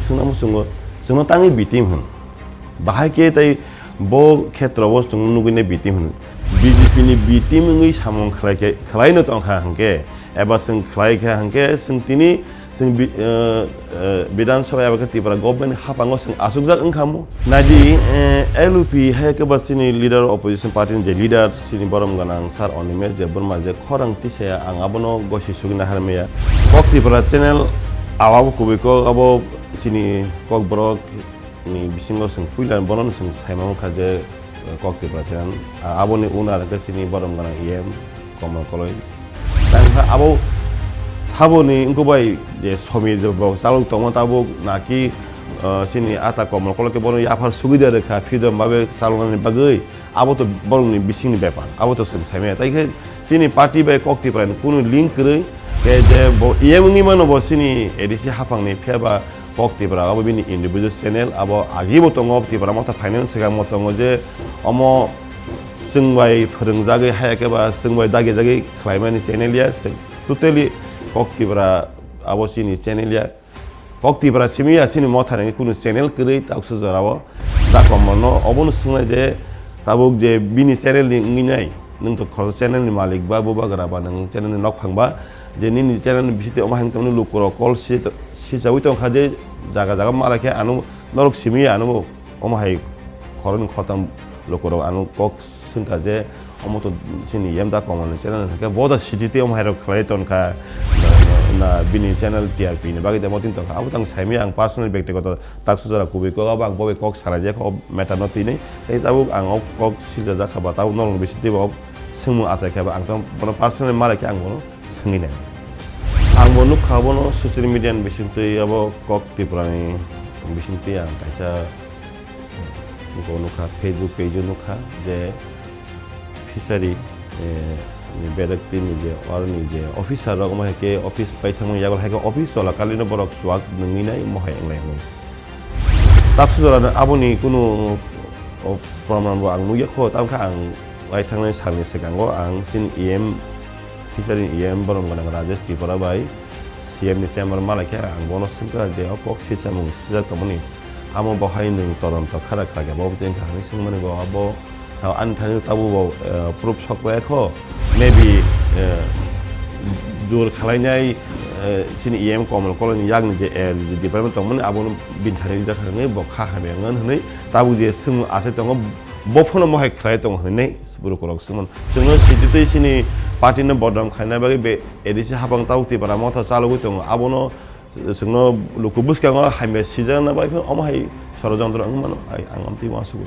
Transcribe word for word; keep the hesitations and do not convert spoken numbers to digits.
Chwngno muchungo, chwngno tangwi B team hwn. Bahai khe tei bo khetrao chwng nugwi nai B team hwn. B J P ni B team wngwi samung khlai khe, khlaino tongkha hwnkhe, eba chwng khlai kha hwnkhe, chwng tini chwng bi-, eh, eh, Bidhan Sabha eba khe Tripura government ni haphango chwng achukjak wngkha mo. Naidi, eh, L U P hai khe ba chini leader, opposition party ni je leader, chini borom gwnang Sir Animesh Debbarma je khorang tisaya ang abono gosi sugwi naharmaya. Kok Tripura channel awabo kubui kok abo chini Kokborok ni bisingo chwng puila bono chwng saima wngkha je, eh, Kok Tripura channel, ah, aboni owner khe chini borom gwnang E M Komal Koloi. Tangkha abo saboni wngkha bai je Somir je bo chalok tongma tabuk naki, eh, chini ata Komal Koloi khe bono yaphar sugwi de rwkha freedom babe chaloknani bagwi. Abo to borokni bisingni bepar, abo to chwng saimaya. Tai khe chini party bai Kok Tripura ni kunu link kwrwi, khe je bo E M wngwi mano bo chini A D C haphangni, phiya ba Kok Tripura abo bini individual channel, abo agibo tongo, Tripura Motha phainani swkangbo tongo je omo chwng bai phwrwngjagwi haya khe ba chwng bai dagijagwi khlaimani channel ya, chwng totally Kok Tripura abo chini channel ya. Kok Tripura simi ya, chini Motha ni kunu channel kwrwi taksa jorao. Da Komal no obono swngnai je tabuk je bini channel ni wngwi nai, nwng to khoroksa channel ni malik ba bubagra ba nwng channel ni nokphang ba, je nini channel ni bisingtwi omo hai wngtongmani lukurok call si, sichawi tongkha je jaga jaga malai khe ano norok simi ya ano omo hai khoroknwi khoroktham lukurok ano kok swngkha je omo to chini yem da Komal ni channel hwnkhe bo da city tei omo hai rok khlai tongkha na, na, na bini channel T R P ni bagwi tamo tin tongkha abo tang saimaya ang personal bektigoto taksa jora kubui kok abo ang bo bai kok salai jak o matter no tini tei tabuk ang o kok silja jak kha ba tabuk norok ni bisingtwi bo swngmung achai kha ba ang tamo bono personal malai khe ang bono swngwi nai ang bo nukha bono social media ni bisingtwi abo Kok Tripura ni bisingtwi ang kaisa Bo nukha, Facebook page o nukha je fishery, eh, ni bedek tini je oroni je officer rok omo hai khe office pai thangmani yago hai khe office chola kalino borok chuak nungwi nai omo hai wnglai hinwi. Taksu jora no aboni kunu, o, proman bo ang nukya kho, tamo khe ang wai thangnai salni swkango ang chini E M, fishery ni E M borom gwnang Rajesh Tripura bai C M ni chamber malai khe ang bono swngkha je o kok swi chamung swijak tongmani. Amo bo hai nwng todonto khara khlai kha, bo tei wngkha hinwi swngmani bo, abo, ah, ani thani tabuk bo, eh, proof sok bai kho, maybe, eh, jor khalainai, eh, chini E M Komal Koloi ni yakni je, eh, department tongmani, abono bini thani rijak kha hinwi bo kha hamya wngan hinwi tabuk je swngmung achai tongo, bo phano mo hai khlai tongo hinwi borok rok swngmano. Chwngno sititwi chini party no bodnam khaina bagwi be A D C hapang tabuk Tipra Motha chalogwi tongo, abono Chwngno luku bwskango hamya sijakna bai phano omo hai sorojontro wng mano, ai ang amtwi uansukgo.